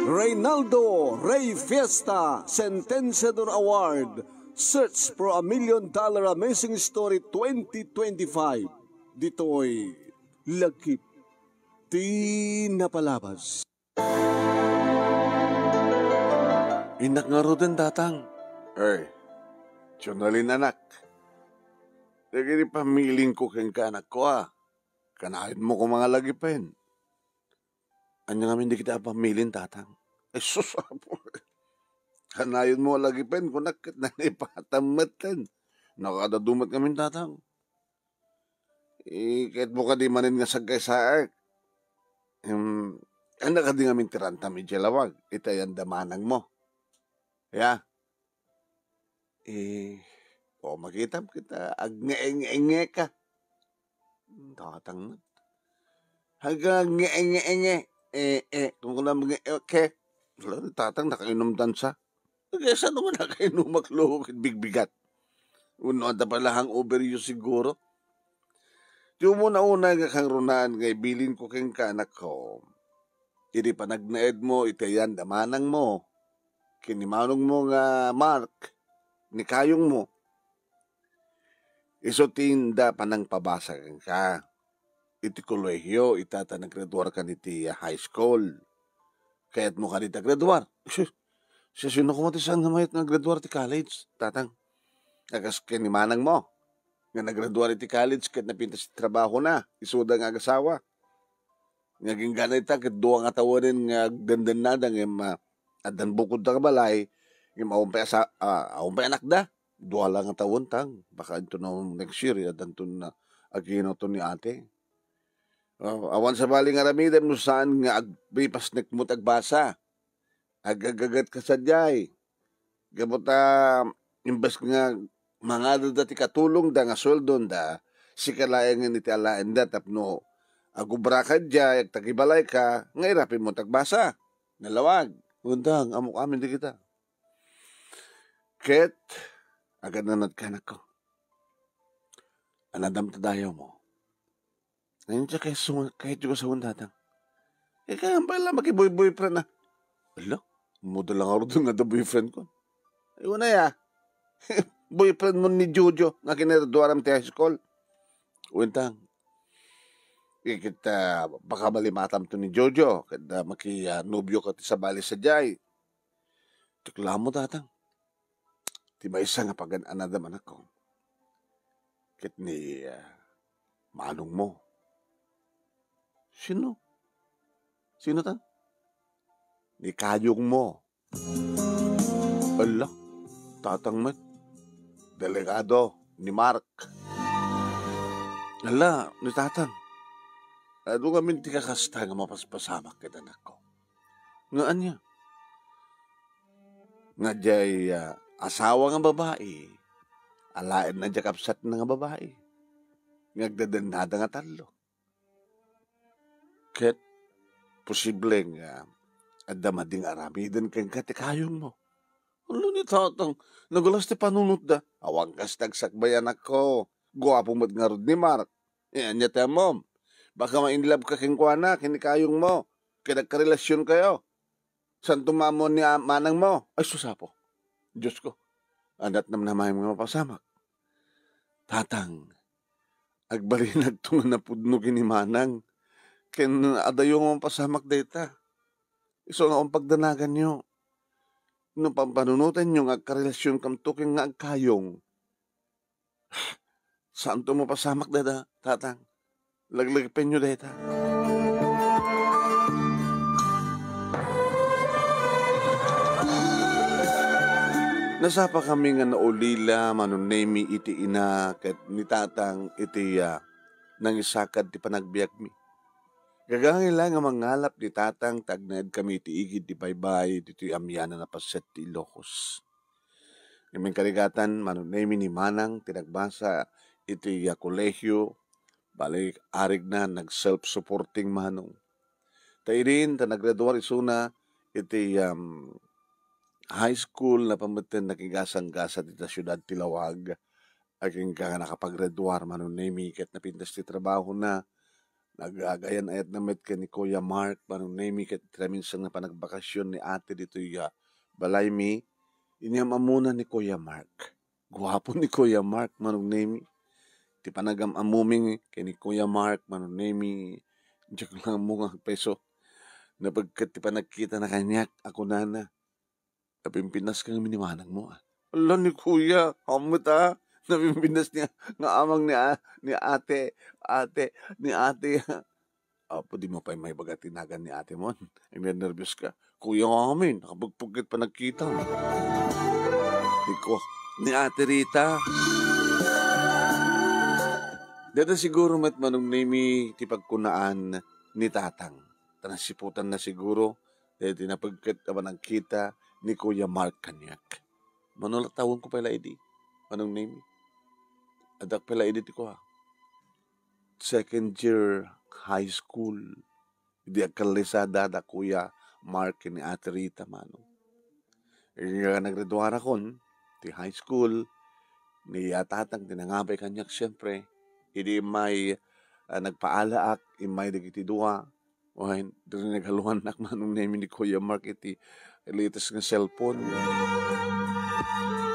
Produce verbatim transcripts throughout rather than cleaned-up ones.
Reynaldo Rey Fiesta Sentenciador Award, Search for a Million Dollar Amazing Story twenty twenty-five. Ditoy lagip ti napalabas. Innak ngaruden, Tatang. Ay, Jonalyn, anak. Dagiti pamilingko kenka, anakko, a. Kanayon mo ko nga lagipen. Ania ngamin dagiti a pamilin, Tatang? Ay, sus, apo. Kanayon mo lagipen, kunak ket naipatam metten. Nakadadu met ngamin, Tatang. Eh, ket mo kadi manen nga sagkaysaek. Em, ania kadi ngamin ti rantam idiay lawag? Iti ayan da manangmo. Ya? Eh, o, makitam kita, agngeengngeka. Tatang met. Agngeengngenge. Eh, eh, kung kunam nge-, eh, ke. Wala, Tatang, nakainumdan sa. Kaysa naman nakainumak luho ket bigbigat. Wenno adda pay la hangover yo siguro. Ti umuna-una nga kangrunaan nga ibilinko kenka, anakko, idi panagnaedmo iti ayan da manangmo, ken ni manongmo nga Mark, ni kayongmo, isu ti inda panangpabasa kenka. Iti kolehio, ita ta naggraduarkan iti high school. Kayatmo kadi ti agraduar? Sus, siasino koma ti saan nga mayat nga agraduar ti college, Tatang? A, kas ken ni manangmo, nga nagraduar iti college ket napintas ti trabahona, isuda nga agasawa. Nga agingga ita ket dua nga tawenen nga agdendennada ngem, ah, addan bukodda nga balay, ngem awan pay asa-, ah, awan pay anakda. Dua la nga tawen, Tang. Baka inton next year, eh, addanton na aginawton ni ate. Ah, awan sabali nga aramidem no saan nga agpipasnekmo ti agbasa. Agagagat ka sadiay. Gapu ta, imbes nga mangadada ti katulongda nga sueldonda, sika laengen iti alaenda tapno agubra ka diay, agtagibalay ka, nga irapinmo ti agbasa. Nalawag. Wen, Tang, ammok amin dagita. Ket, agananadka, anakko. Anadam ta dayawmo. Ngayon siya kay sunga-, kay tiyo kasawan, Tatang. Eh, kaya pala makiboy-boyfriend na. Ala, muda lang ako doon nga da boyfriend ko. Ay, wala ya. Boyfriend mo ni Jojo nga kinaraduaram ti high school. Wen, Tang. Eh, ket, ah, baka malimatam to ni Jojo. Ket, ah, maki, ah, nobyo ka ti sabali sadiay. Tukla mo, Tatang. Ti maysa nga pagan-anadam, anakko, ket ni, ah, manongmo. Sino? Sino ta? Ni kayongmo. Ala, Tatang met. Delegado ni Mark. Ala, ni Tatang. Adu ngamin ti kakasta nga mapaspasamak ket, anakko. Nga ania? Nga diay, ah, asawa nga babai, alaenna diay kabsatna nga babai, nga agdadennada nga tallo. Ket posible nga adda madi nga aramiden kenka ti kayongmo. Ulo ni Tatang, nagulas ti panunotda. Awan kas ti agsakbay, anakko. Guapo met ngarud ni Mark. Eh, ania ti ammom? Baka ma-inlove ka kenkuana, ken ni kayongmo, ket agkarelasionkayo. Santo maammoan ni a-, manangmo? Ay, sus, Apo. Diosko, adda ti namnamaem nga mapasamak. Tatang, agbalinagto nga napudno ken ni manang, ken adayo nga mapasamak dayta. Isu nga awan pagdanaganyo. No pampanunotenyo nga agkarelasionkamto ken nga agkayong, saanto mapasamak dayta, Tatang. Laglagipenyo dayta. Nasapakami nga naulila, Manong Nemy, iti ina ket ni Tatang iti, ah, nangisakad ti panagbiagmi. Gagangay la nga mangalap ni Tatang ta agnaedkami iti igid ti baybay ditoy amianan a paset ti Ilocos. Ngem inkarigatan, Manong Nemy, ni manang ti nagbasa iti, ah, kolehio, bali, arigna nag-self-supporting manong. Ta idin, ta naggraduar isuna iti, um, high school, napametten nakigasang-gasa dita siudad ti Lawag. Agingga nga nakapaggraduar, Manong Nemy, ket napintas ti trabahona. Nagagayan-ayatna met ken ni Kuya Mark, Manong Nemi, ket iti naminsan nga panagbakasyon ni Ate ditoy, ah, balaymi, inyam-ammona ni Kuya Mark. Guapo ni Kuya Mark, Manong Nemi. Ti panagam-ammumi ken ni Kuya Mark, Manong Nemi, diak la ammo nga agpayso. Napigket ti panagkitana kaniak a kunana, "Napimpintas ka ngamin ni manangmo, ah." Ala, ni Kuya, ammom ta. Napimpintas niya nga amang ni a-, ni ate, ate, ni ate. Apo, dimo pay maibaga ti nagan ni atemon. Agnernerbios ka. Kuya ngamin, nakapugpugkit panagkita. Iko, ni Ate Rita. Dada siguro met, Manong Nemi, ti pagkunaan ni Tatang. Ta nasiputanna siguro, daydi napigket a panagkita ni Kuya Mark kaniak. Mano la, tawenko pay la idi, Manong Nemi. Addak pay la idi ti kua, second year high school. Idi agkallisada da Kuya Mark ken ni Ate Rita, Manong. Nga naggraduarakon ti high school, ni, ah, Tatang ti nangabay kaniak, siempre. Idi immay, ah, nagpaalaak, immay dagiti dua. Wen, diri naghaluannak, Manong Nemi, ni Kuya Mark iti latest nga cellphone.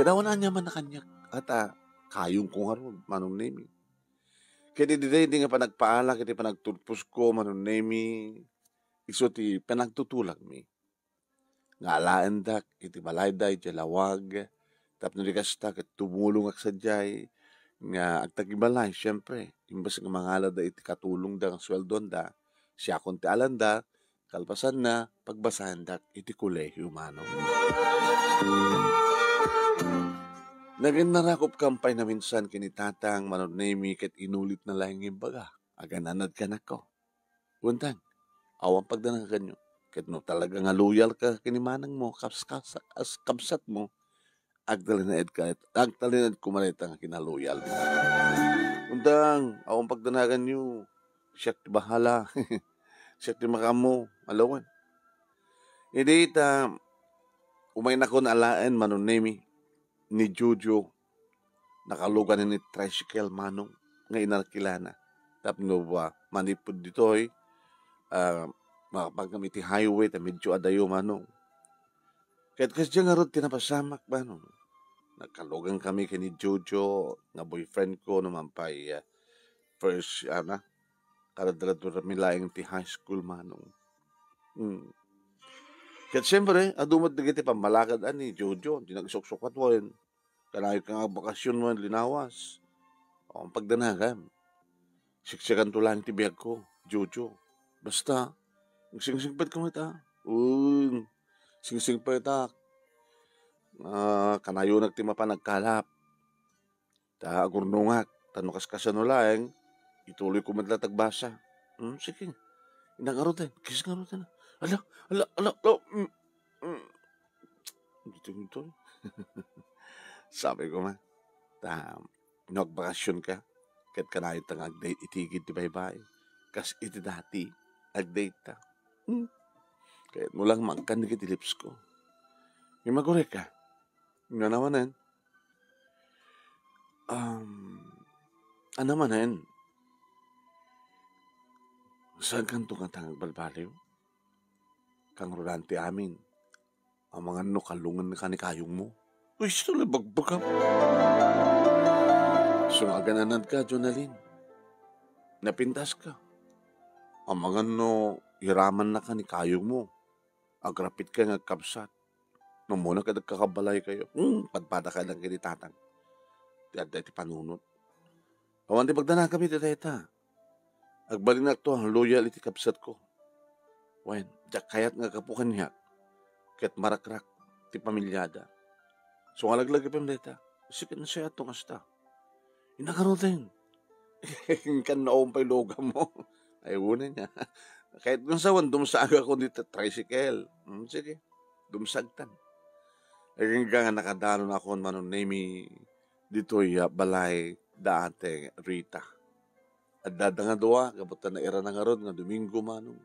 Ket awan aniamanna kaniak, ata, kayongko ngarud, Manong Nemi. Ket idi daydi nga panagpaalaak iti panagturposko, Manong Nemi, isu ti panagtutulagmi. Nga alaendak iti balayda idiay lawag, tapno di kasta ket tumulongak sadiay nga agtagibalay, siempre, imbes nga mangalada iti katulongda nga sueldoanda, siakon ti alanda, kalpasanna, pagbasaendak iti kolehio, Manong. Naginnarakop kan pay naminsan ken ni Tatang, Manong Nemi, ket inulitna laeng nga imbaga, "Agananadkanakon." Untang, awan pagdanaganyo. Ket no talaga nga loyal ka ken ni manangmo, kas-, kas-, as-, kabsatmo, agtalinaed ka, agtalinaed koma dayta nga kinaloyal. Untang, awan pagdanaganyo. Siak ti bahala. Siak ti makaammo. Alawen. Idi ta, umaynakon alaen, Manong Nemi, ni Jojo, nakalugan ni tricycle, Manong, nga inarkilana. Tapno, ah, manipud ditoy, ah, makapagkam iti highway ta medyo adayo, Manong. Ket kasdiay ngarud ti napasamak, Manong. Nakalugan kami ken ni Jojo nga boyfriend ko no man pay, ah, first, ana, karadradurami laeng ti high school, Manong. Hmm. Ket siempre, adu met dagiti pammalakad a ni Jojo, di nagsuksukat wen. Kanayon ka nga agbakasyon wen linawas. O, ang pagdanagam. Siksikanto laeng ti biag ko, Jojo. Basta, agsingsingpet ka met, a. Un, singsingpetak. Ah, kanayonak ti mapan agkalap. Ta agurnongak, ta no kaskasano laeng, ituloyko met la ti agbasa. Hmm, sige. Innak ngaruden, kis ngaruden. Ala, ala, ala, ala, mm, mm. Dito, dito. Sabi ko man, ta, no agbakasyon ka, ket kanayon ta nga agdate iti igid ti baybay. Kas iti dati, agdate ta. Hmm. Kayatmo lang maangkan dagiti lips ko. Imagurek ka. Nga nawanen, Um, ania manen? Saankanto ngata nga agbalbaliw? Kangrunan ti amin. Amangan no kalongen ka ni kayongmo. Uy, sino la bagbagam? Sungagan anad ka, Jonalyn. Napintas ka. Amangan no iraman na ka ni kayongmo. Agrapit ka nga agkabsat. Ammona ket agkakabalay kayo. Hmm, padpada ka lang ken ni Tatang. Ti adda iti panunot. Awan ti pagdanagam iti dayta. Agbalinakto a loyal iti kabsatko. Wen, diak kayat nga gapu kaniak ket marakrak ti pamiliada. So, nga laglagipem dayta, sika, nasayaat ti kasta. Innak ngaruden. Inkan naom pay lugam mo. Ay, una niya. Kahit kung sawan, dumsagakon dita tricycle. Hmm, sige. Dumsagtan. Agingga nga nakadanonakon, Manong Nemi, ditoy, ah, balay da Ate Rita. Adda da nga dua, gapu ta nairana ngarud nga Domingo, Manong.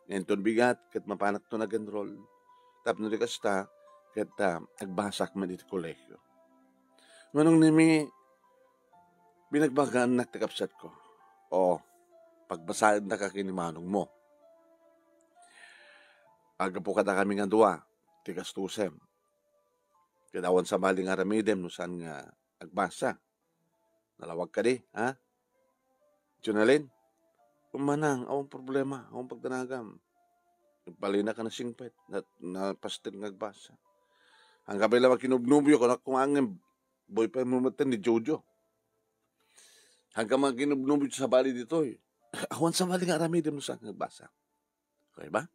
Nga inton bigat, ket mapanakto nag-enroll. Tapno di kasta, ket, ah, agbasak met iti kolehio. Manong Nemi, binagbagaannak ti kabsatko. Oo, pagbasaendaka ken ni manongmo. Aggapu kadakami nga dua ti gastusem. Ket awan sabali nga aramidem no saan nga agbasa. Nalawag kadi, ha? Jonalyn, manang, awan problema, awan pagdanagam. Nagbalinaka na singpet, na, na pastel nga agbasa. Ang kabila makinubnubyo, kunak kumangin, boyfriend mo metten ni Jojo. Hanggang makinubnubyo sabali ditoy. Awan sabali nga aramidem no saan nga agbasa. Okay ba?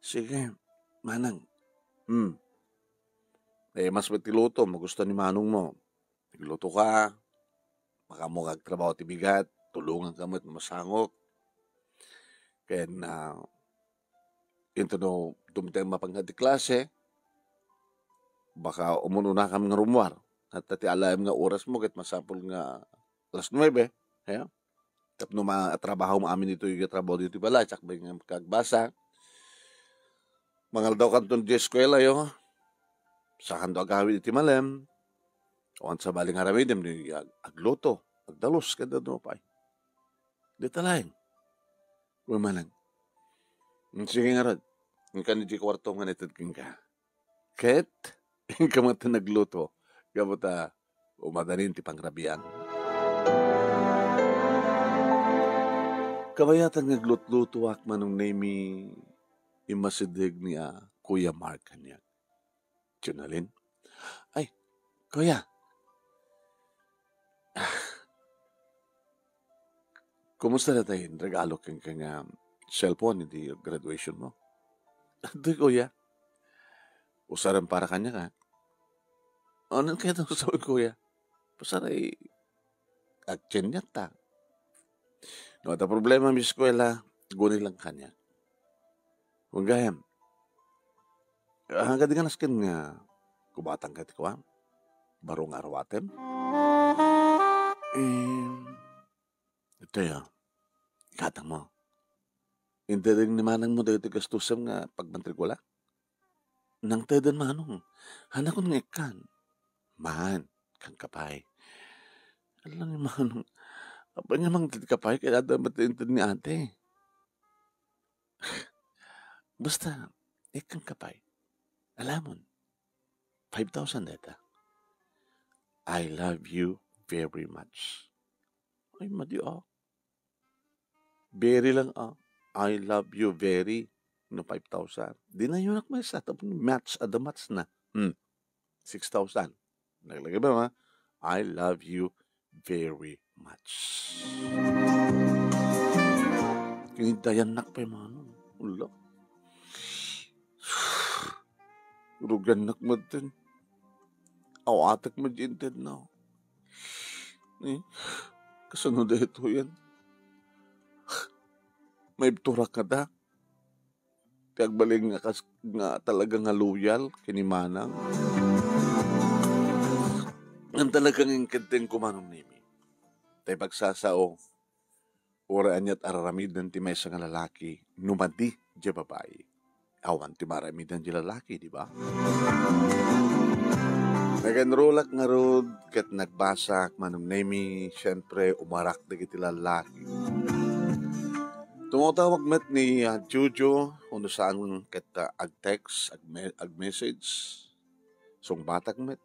Sige, manang. Hmm. Eh, mas ti luto, magusto ni manong mo. Nagluto ka, makaammo ka agtrabaho ti bigat, tulongan ka met no masangok. Ken, ah, into no dumteng mapanggad ti klase, baka umununa kam nga rummuar. At ti alaem nga oras mo, ket masapul nga alas nuebe, eh? Tapno ma-, trabaho mo amin ditoy, trabaho ditoy balay, sakbay nga kagbasa. Mangaldaw kanton di eskwela, yo. Sakanto agawid iti malem. Awan sabali nga aramidem, di ag-, agluto, agdalus, kada no pay. Dita laeng. Wen manang. Mm, sige ngarud. Inkan iti kuarto nga ited kenka. Ket, inka met nagluto. Gapu ta, umadanin ti pangrabian. Kabayatan nga aglutlutoak, Manong Nemy, immasideg ni, ah, Kuya Mark kaniak. Jonalyn? Ay, Kuya. Kumusta dayta regalo kenka nga cellphone iti graduation mo? Adtoy, Kuya. Usaren para kaniak, a. Awan kayat nga usaren, Kuya? Pasaray, agtsenniatta. No adda problema mi eskwela, guni lang kaniak. Wen gayam. Ah, kadi nga nasken nga kubatang ket kuan? Baro nga aruatem? Em, itoy, ah. Ikatang mo. Intedeng ni manang mo dagiti gastusem nga pagmatrikula? Nangteden manong. Hanakon nga ikkan. Man, kanka pay. Ala ni manong. Apay nga mangted ka pay, kaya adda met inted ni ate. Basta, ikkan ka pay. Alamon, five thousand dayta. I love you very much. Ay, madi, ah. Very lang, ah. I love you very, no, five thousand. Di na yun ako may sa, tapos match, ada match na. Hmm. Six thousand. Naglagay ba, ma? I love you very much. Kinidayannak pay manong. Ulo. Rugannak met din. Awatek met din, no? Eh, kasano da ito yan? May turak ka da? Ti agbalin nga kas-, nga talaga nga loyal ken ni manang. Ngem talaga nga inkenteng ko, Manong Nemy. Tay pagsasao, uray aniat araramiden ti maysa nga lalaki, no madi diay babai. Awan ti maaramidan diay lalaki, di ba? Nag-enrollak ngarud ket nagbasak, Manong Nemy, siempre, umarak dagiti lalaki. Tumawtawag met ni, ah, Jojo, uno saan ket, ah, ag-text, agme-, ag-message. Sungbatak met.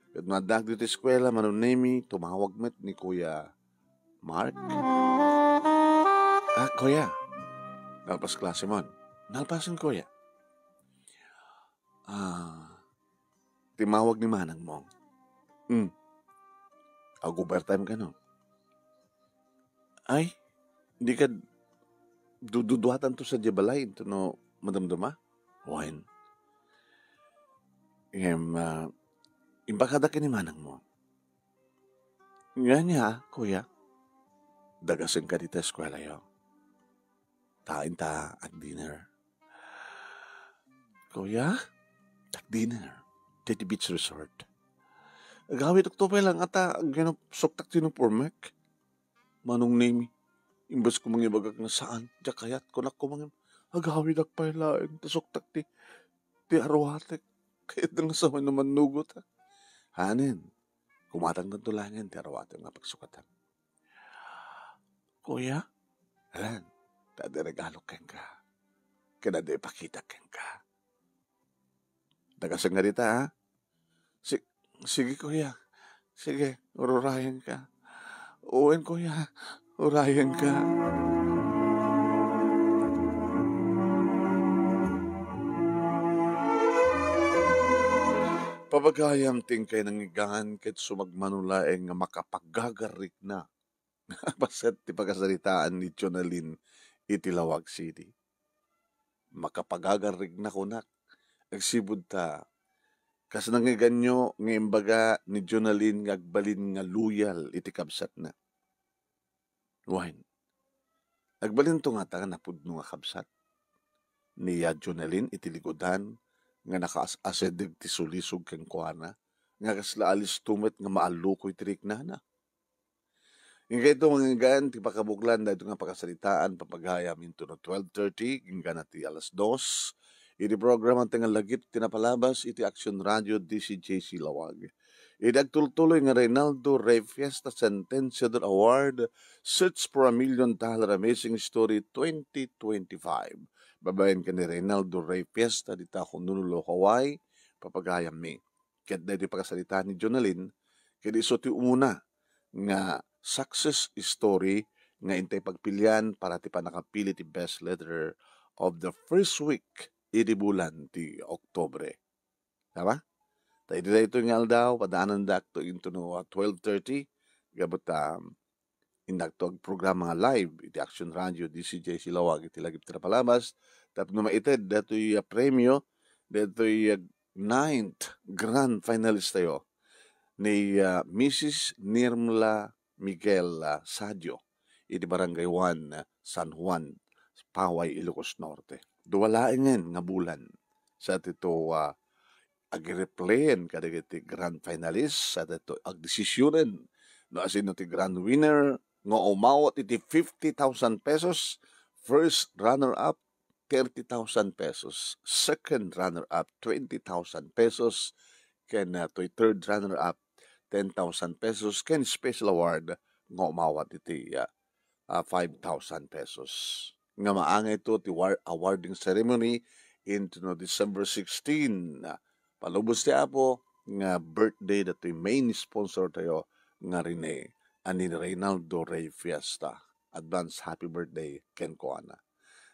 Ket no addaak ditoy eskuela, Manong Nemy, tumawag met ni Kuya Mark. Ah, Kuya. Nalpas klase mon. Nalpasen, Kuya. Ah, timawag ni manang mo. Hmm. Ag-overtime ka, no? Ay, di ka dududuatanto sa diay balay, intono madamdama? Wen. Ngem, ah, impakada ken ni manang mo. Nga niya, Kuya, dagasen ka dita eskuela yo. Ta inta ag-dinner. Kuya, ag-dinner. Dita beach resort. Agawid ak to pay lang ata, agyanap suktak ti uniformek. Manong Nemy, imbes ko mangibagak nga saan, diak kayat, kunak ko mangin, agawidak pay laeng, ta suktak ti, ti aruatek. Kayat nga sa no mannugot, ha? Hanen, kumatang tanto laengen ti aruatek nga pagsukatan. kuya? Alan, ta adi regalo kenka. Ken adi ipakita kenka. Nagasengnga dita, ha? Si-, sige, kuya. Sige, ururayenka. Wen, kuya, urayenka. Papagayam ti inkay nangngegan ket sumagmamano laeng nga makapagagarrikna. Paset ti pakasaritaan ni Jonalyn iti Laoag City. Makapagagarrikna kunak. Agsipud ta, kas nangngeganyo nga imbaga ni Jonalyn nga agbalin nga loyal iti kabsatna. Wen, agbalinto ngata nga napudno nga kabsat ni, ah, Jonalyn iti likudan nga nakaas-asideg ti sulisog kenkuana, nga kasla alisto met nga maallukoy ti riknana. Inkay ito mangngegana ti pakabuklan daytoy nga pakasaritaan, papagayam intono twelve thirty, inggana ti alas dos. Iti programa ti nga Lagip ti Napalabas iti Action Radio D C J C Laoag. Iti agtultuloy nga Reynaldo Rey Fiesta Sentenciador Award, Search for a Million Dollar Amazing Story twenty twenty-five. Babaen ken ni Reynaldo Rey Fiesta dita Honolulu, Hawaii, papagayammi. Ket daytoy pakasaritaan ni Jonalyn, ket isu ti umuna nga success story nga intay pagpilian para ti pannakapili ti best letter of the first week iti bulan ti Oktubre. Tama? Ta iti daytoy nga aldaw, padaanandakto intono, ah, twelve thirty, gapu ta, um, indakto agprograma nga live iti Action Radio D C J C Laoag iti Lagip ti Napalabas, tapno maited daytoy, ah, premio, daytoy, ah, ninth grand finalist tayo ni, ah, Missus Nirmla Miguel, ah, Sadio, iti Barangay one, ah, San Juan, Paway, Ilocos Norte. Dua laengen nga bulan sa dito, ah, agireplayen kadagiti grand finalists, sa dito agdesisionen no asino ti grand winner nga umawat iti fifty thousand pesos, first runner-up, thirty thousand pesos, second runner-up, twenty thousand pesos, ken, ah, toy third runner-up, ten thousand pesos, ken special award nga umawat iti, ah, ah, five thousand pesos. Nga maangay to ti war-, awarding ceremony into no December sixteen. Palubos ti Apo nga birthday datoy main sponsor tayo nga Rene, a ni Reynaldo Rey Fiesta. Advance happy birthday kenkuana.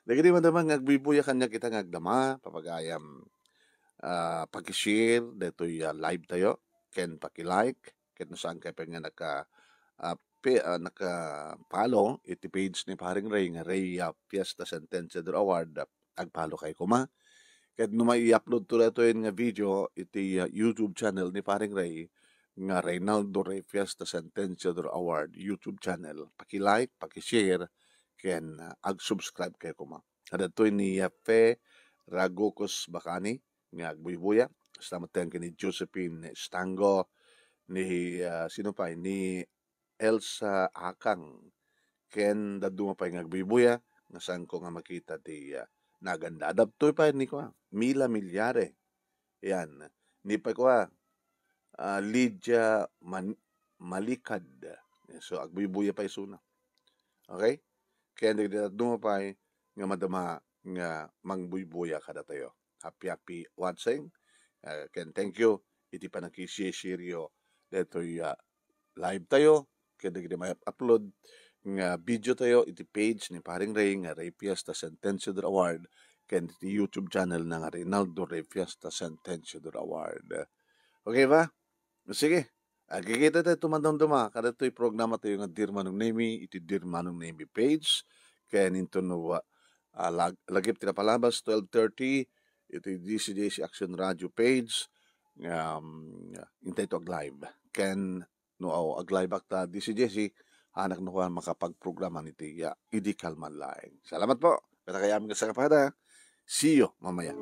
Dagiti madama nga agbuybuya kaniak ita nga agdama, papagayam, ah, paki-share daytoy, ah, live tayo, ken paki-like, ket no saan kayo pay nga naka, ah, pe-, ah, naka-follow iti page ni Paring Ray nga Ray, ah, Fiesta Sentenciador Award, ah, ag-follow kayo koma. Ket no mai-upload to daytoy nga video iti, ah, YouTube channel ni Paring Ray nga Reynaldo Ray Fiesta Sentenciador Award YouTube channel, paki-like, paki-share, ken, ah, ag-subscribe kayo koma. Adatoy ni, ah, Fe Ragocos Bacani nga agbuybuya. Basta met ken ni Josephine Estango, ni, ah, sino pay, ni Elsa Akang, ken dadduma pay nga agbuybuya, nga saanko nga makita ti, ah, naganda. Adatoy pay ni kua, Mila Milyare. Yan. Ni pay kua, ah, Lydia Man-, Malikad. So, agbuybuya pay isuna. Okay? Ken dagiti dadduma pay nga madama nga mangbuybuya kadatayo. Happy, happy watching. Ah, ken thank you iti pannakisisirio daytoy, ah, live tayo, ken dagiti ma-upload nga video tayo iti page ni Paring Ray nga Ray Fiesta Sentenciador Award, ken iti YouTube channel na nga Reynaldo Ray Fiesta Sentenciador Award. Okay ba? Sige. Agkikita tayo tumandamdama kadatoy programa tayo nga Dear Manong Nemi iti Dear Manong Nemi page. Ken intono, ah, lag-, Lagip ti Napalabas, twelve thirty, iti D C D C Action Radio page. Um, intay to ag-live. Ken no, aw, ag-live ak ta D C D C, anak no kua makapagprograma iti, ah, idi kalman laeng. Salamat po. Katakayam nga sakapada. See you mamaya.